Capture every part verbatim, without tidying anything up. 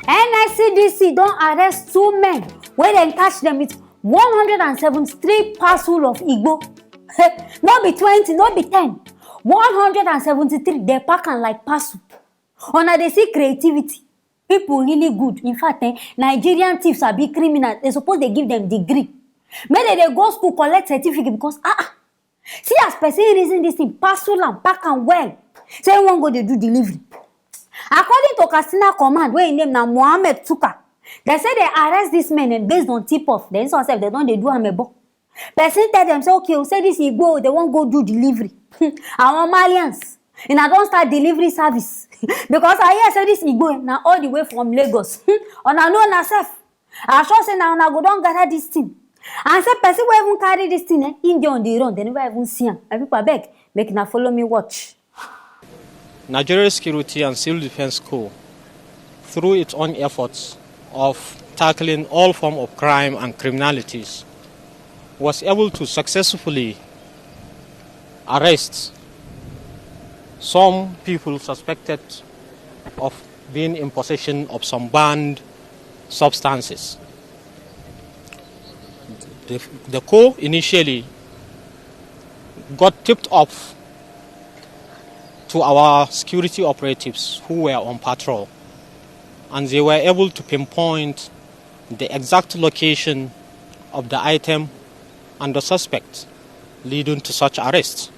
N S C D C don arrest two men wey dem catch dem with one hundred and seventy-three parcel of igbo. No be twenty, no be ten, one hundred and seventy-three, dem pack am like parcel. Una dey see creativity. People really good. In fact, eh, Nigerian thieves sabi criminals. Dem suppose dey give dem degree. Make dem dey go school collect certificate because, ah, ah, see as person reason this thing, parcel am, pack am well. Say he wan go dey do delivery. According to Katsina command, wey im name na Mohammed Tuka, dem say dem arrest this men, eh, based on tip off. Dem, some sef, dem don dey do amebo. Person tell dem say, okay, say this igbo, dem wan go do delivery. Àwọn Malians, una don start delivery service. Because I hear say this igbo na all the way from Lagos. Una know una sef. I sure say na una go don gather this thing. And say person wey even carry this thing, eh, im dey on the run, dem never even see am. My people, abeg, make una follow me watch. Nigeria Security and Civil Defense Corps, through its own efforts of tackling all form of crime and criminalities, was able to successfully arrest some people suspected of being in possession of some banned substances. The, the Corps initially got tipped off to our security operatives who were on patrol, and they were able to pinpoint the exact location of the item and the suspect, leading to such arrest.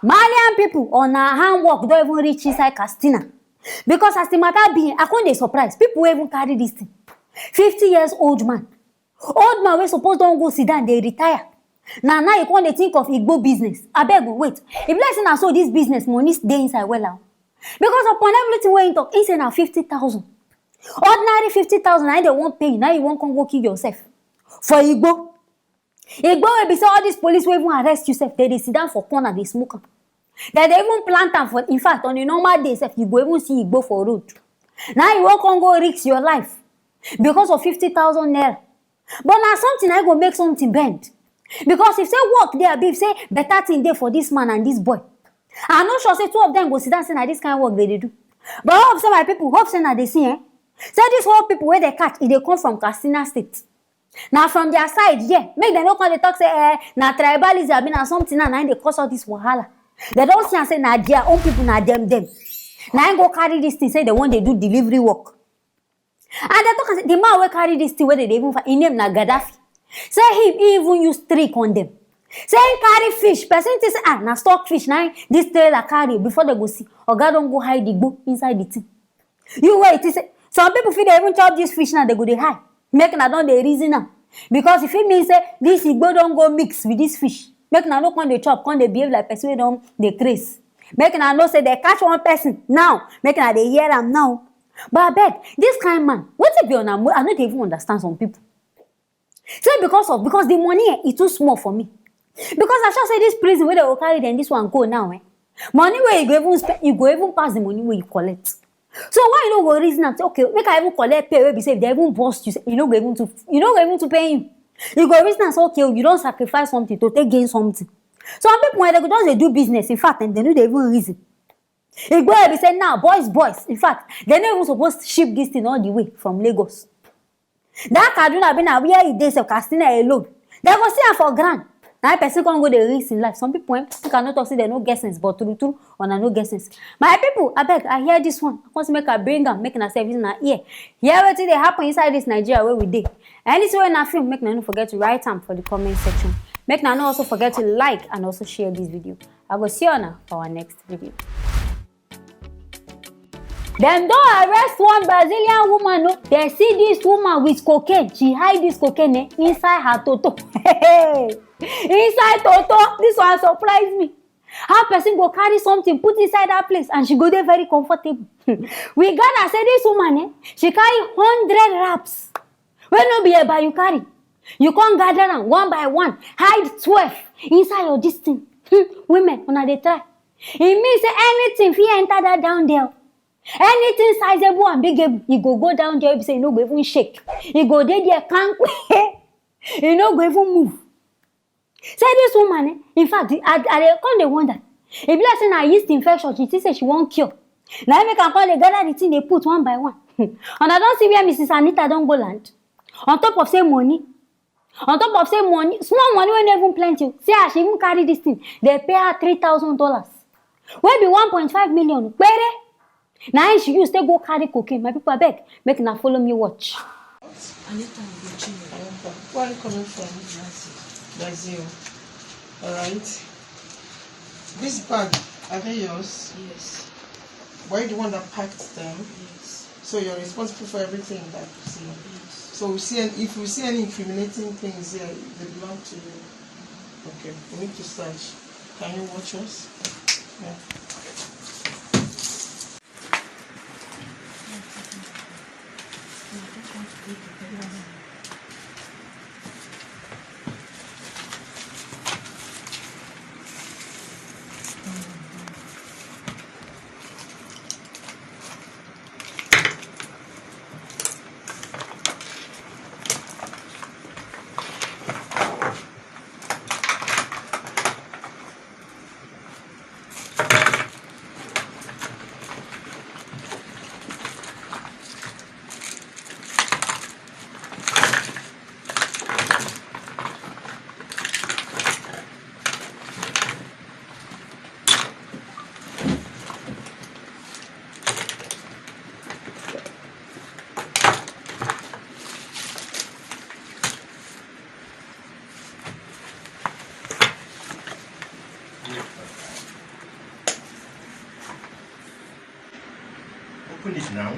Malian people, una handwork don even reach inside Katsina. Because as the matter be, I come dey surprise. People wey even carry this thing. Fifty years old man. Old man wey suppose don go sit down, dey retire. Na now you come dey think of igbo business. Abeg o, wait. E be like say na so this business money dey inside wella o. Because upon everything wey he talk, he say na fifty thousand. Ordinary fifty thousand na im dem wan pay you, now you wan come go kill yourself for igbo. Igbo wey be say all this police wey even arrest you sef, dem dey sit down for corner dey smoke am. Dem dey even plant am for, in fact, on a normal day sef, you go even see igbo for road. Now you wan come go risk your life because of fifty thousand naira. But na something na go make something bend. Because if say work dey, abi if say better thing dey for this man and this boy, I no sure say two of them go sit down say na this kind work dem dey do. But I hope say, my people, hope say una dey see, eh? Say this whole people wey dem catch, e dey come from Katsina State. Na from their side, yeah. Make dem no come dey talk say, eh, na tribalism, abi na something na, na im dey cause all this wahala. Dem don see am say na their own people, na dem, dem. Na im go carry this thing, say dem wan dey do delivery work. And dem talk am say the man wey carry this thing wey dem dey even find, im name na Gaddafi. Say him, he even use trick on them. Say he carry fish. Person think say, ah, na stock fish na im this trailer carry. Before dem go see, oga don go hide igbo inside the thing. You wait, you say, some people fit dey even chop this fish now, dem go dey high. Make una don dey reason am. Because e fit mean say this igbo don go mix with this fish. Make una no come dey chop, come dey behave like person wey don dey craze. Make una know say dem catch one person now. Make una dey hear am now. But abeg, this kind man, wetin be una mo-, I no dey even understand some people. Say because of, because the money, eh, e too small for me. Because I sure say this prison wey dem go carry dem, this one go now, eh, money wey you go even spend, you go even pass the money wey you collect. So why you no go reason am say, okay, make I even collect pay wey be say if dem even burst you, you no go even to, you no go even to pay you. You go reason am say, okay, you don sacrifice something to take gain something. Some people, when dem go just dey do business, in fact, dem no dey even reason. Igbo wey be say now, boys, boys, in fact, dem no even suppose ship this thing all the way from Lagos. That Kaduna be na where e dey, so Katsina alone. Dem go see am for ground. Na person come go dey risk im life. Some people, eh, you cannot talk say dem no get sense, but true, true, una no get sense. My people, abeg, I hear this one. I come say make I bring am, make una service na ear. Hear wetin dey happen inside this Nigeria wey we dey. Anything wey una feel, make una no forget to write am for the comment section. Make una no also forget to like and also share this video. I go see una for our next video. Dem don arrest one Brazilian woman o. Dem see this woman with cocaine. She hide this cocaine, eh, inside her toto. Inside toto. This one surprise me. How person go carry something put inside that place and she go dey very comfortable? We gather say this woman, eh, she carry hundred wraps. Wey no be eba you carry. You come gather am one by one, hide twelve inside your this thing. Hmm, women, una dey try. E mean say anything fit enter that down there. Anything sizable and bigable, e go go down there, be say e no go even shake. E go dey there kampe. E no go even move. Say this woman, eh, in fact, I, I dey come dey wonder. E be like say na yeast infection she think say she wan cure. Na im make am come dey gather the thing dey put one by one. Hmm. Una don see where Missus Anita don go land? On top of say money, on top of say money, small money wey no even plenty. See as she even carry this thing. They pay her three thousand dollars, wey be one point five million pere. Na im she use take go carry cocaine. My people, abeg, make una follow me watch. Anita Nkechi, welcome. Where are you coming from? Brazil. Brazil. All right. This bag, are they yours? Yes. Were you the one that packed them? Yes. So you're responsible for everything that you see. Yes. So we see any, if we see any incriminating things here, they belong to you. Okay, we need to search. Can you watch us? Yeah. Open it now.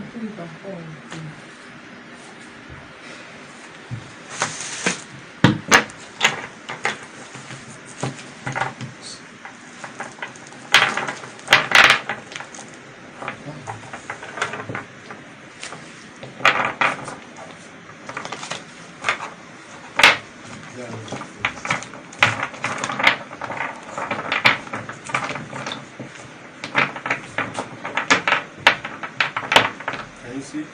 Can you see?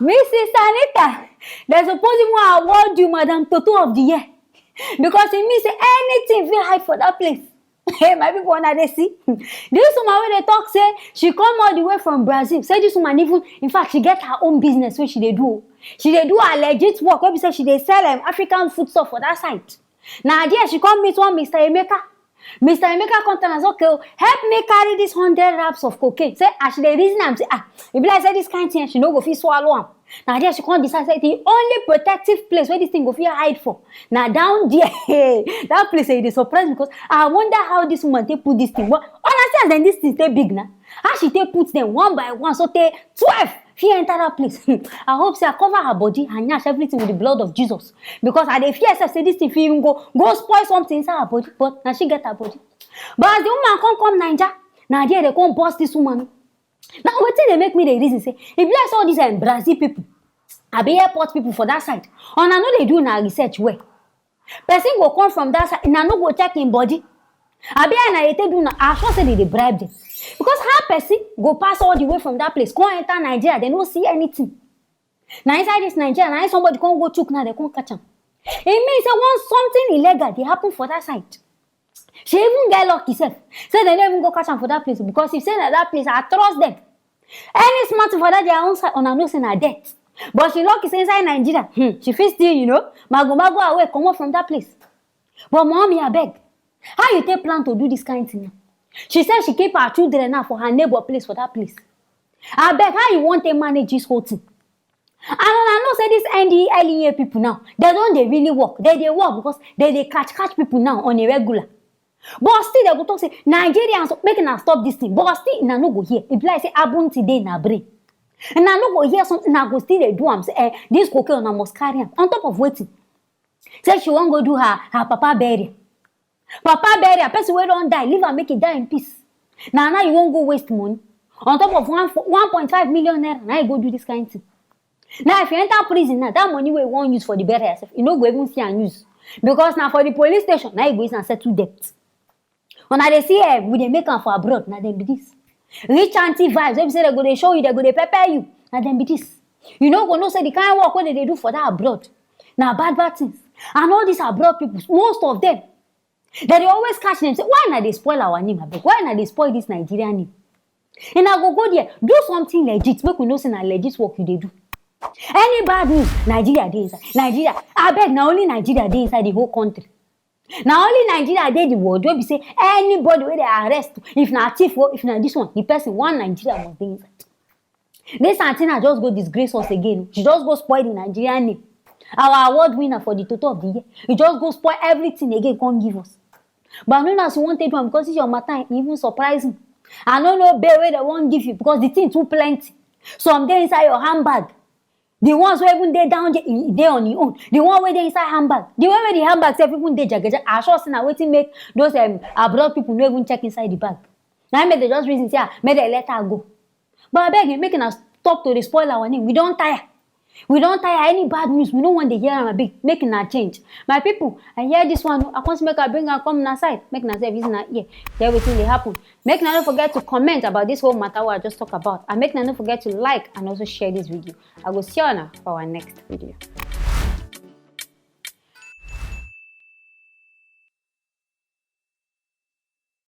Missus Anita, they suppose even award you Madam Toto of the Year, because e mean say anything fit hide for that place. Hey, my people, una dey see? This woman wey dey talk say she come all the way from Brazil, say this woman even, in fact, she get her own business wey she dey do. She dey do her legit work wey be say she dey sell, um, African food stuff for that side. Na there she come meet one Mister Emeka. Mister Emeka come tell am say, "Okay o, help me carry this hundred wraps of cocaine." Say as she dey reason am, say, "Ah, e be like say this kind thing, she no go fit swallow am." Na there she come decide say the only protective place wey this thing go fit hide for na down there. That place, eh, e dey surprise me, because I wonder how this woman take put this thing. But una see as dem this thing take big na. How she take put them one by one, so tey twelve fit enter that place. I hope say I cover her body, her nyash, everything with the blood of Jesus. Because I dey fear sef say this thing fit even go, go spoil something inside her body. But na she get her body. But as the woman come, come Naija, na there they come burst this woman. Now wetin dey make me dey reason say, e be like say all these, um, Brazil people, abi airport people for that side, una no dey do una research well. Person go come from that side, una no go check him body. Abi how una dey take do una? I sure say they dey bribe them. Because how person go pass all the way from that place, come enter Nigeria, they no see anything. Na inside this Nigeria, na somebody come go chook now, they come catch am. E mean say once something illegal dey happen for that side, she even get lucky sef. Say dem no even go catch am for that place, because if say na that place, I trust them. Any smart thing for that their own side, una know say na death. But she lucky say inside Nigeria, hmm, she fit still, you know, mago mago away, comot from that place. But mommy, abeg, how you take plan to do this kind thing now? She said she keep her children now for her neighbor place for that place. Abeg, how you want to manage this whole thing? And una know say this N D L E A people now, they don dey really work. They dey work because they dey catch, catch people now on a regular. But still, they go talk say, "Nigerians, make una stop this thing." But still, una no go hear. E be like say Abun today na brain. Una no go hear something, una go still dey do am. Say, eh, this cocaine, una must carry am. On top of wetin? Say she wan go do her, her papa burial. Papa burial, person wey don die, leave am make e die in peace. Na now you wan go waste money on top of one, one point five million naira. Now you go do this kind thing. Now if you enter prison now, that money wey you wan use for the burial yourself, you no go even see am use, because na for the police station na you go use am settle debt. Una dey see, eh, we dey make am for abroad, na dem be this. Rich aunty vibes, wey be say dem go dey show you, dem go dey pepper you, na dem be this. You no go know say the kind work wey dem dey do for that abroad na bad bad things. And all these abroad people, most of them, dem dey always catch dem say, why una dey spoil our name abeg? Why una dey spoil this Nigeria name? Una go go there, do something legit, make we know say na legit work you dey do. Any bad news, Nigeria dey inside. Nigeria, abeg, na only Nigeria dey inside the whole country. Na only Nigeria dey the world wey be say anybody wey dem arrest, if na thief o, if na this one, the person, one Nigeria must dey inside. This aunty na just go disgrace us again. She just go spoil the Nigerian name. Our award winner for the Toto of the year, you just go spoil everything again, come give us. But I no know as you wan take do am, because this your matter, e even surprise me. I no know bail wey dem wan give you, because the thing too plenty. Some dey inside your handbag. The ones wey even dey down there, e dey on im own. The one wey dey inside handbag, the one wey the handbag sef even dey jagaja, I sure say na wetin make those, um, abroad people no even check inside the bag. Na im make dem just reason say, ah, make dem let her go. But abeg, eh, make una stop to dey spoil our name. We don tire. We don tire. Any bad news, we no wan dey hear am. Abeg, make una change. My people, I hear this one o, I come say make I bring am come una side. Make una sef use una ear hear wetin dey happen. Make una no forget to comment about this whole matter wey I just talk about, and make una no forget to like and also share this video. I go see una for our next video.